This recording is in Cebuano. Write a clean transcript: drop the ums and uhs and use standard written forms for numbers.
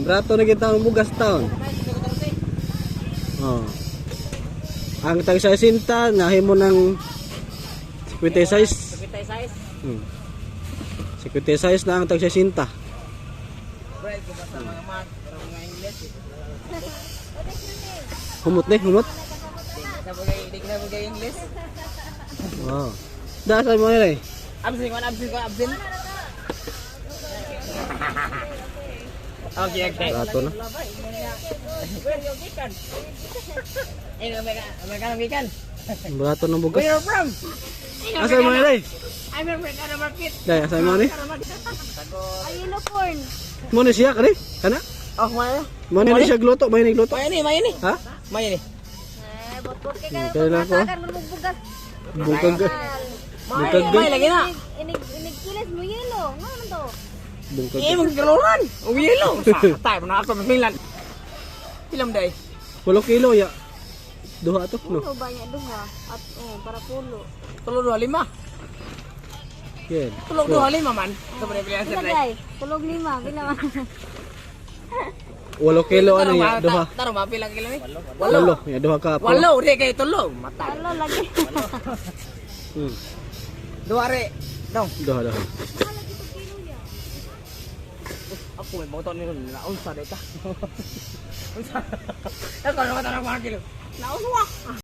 Brato na kita ang bugas taon. Oh. Ang tag 60 nahimo ng 56. Kita size. 56 na ang tag 60. Break ko basta mga math, pero mga English. Humot ni, humot. Di na bagay, di na bagay English. Wow. Da sa mo ni. Absent ko, absent ko, absent. Okay. Brato na. Where you gikan? Eh, may ka gikan. Brato ng bugas. Where you from? Asa mo ni? I'm from Mercado Market. Dai, asa mo ni? Ay, yellow corn. Mo ni siya kani? Kana? Oh, mayo. Mo ni siya gluto, mo ni gluto. Mayo ni, mayo ni. Ha? Mayo ni. Eh, bot-bot kay Kaya lang ko. Pagkatakan mo bugas. Bungkag. Mayo, Bungkag. mayo lagi na. Inig inig kilis mo yellow. Nga man to? Bungkag. Eh, magkaluran. Umiyelo. Sa tayo na ako Finland. Ilam day. 8 kilo ya. Duha to, no. Pulo ba niya duha? At oh, para pulo. Tulo duha lima. Yan. Tulo duha lima man. Sa pre Pila day? Tulog lima, pila man. 8 kilo ano ya, duha. Taro ma pila kilo ni? Walo, ya duha ka. Po. Walo, di kay tulo. Mata. Walo lagi. Duha re. Dong. Duha, duha. Ako may boto ni naunsa day ka. Unsa? Ako na tanong mga kilo. Naunsa.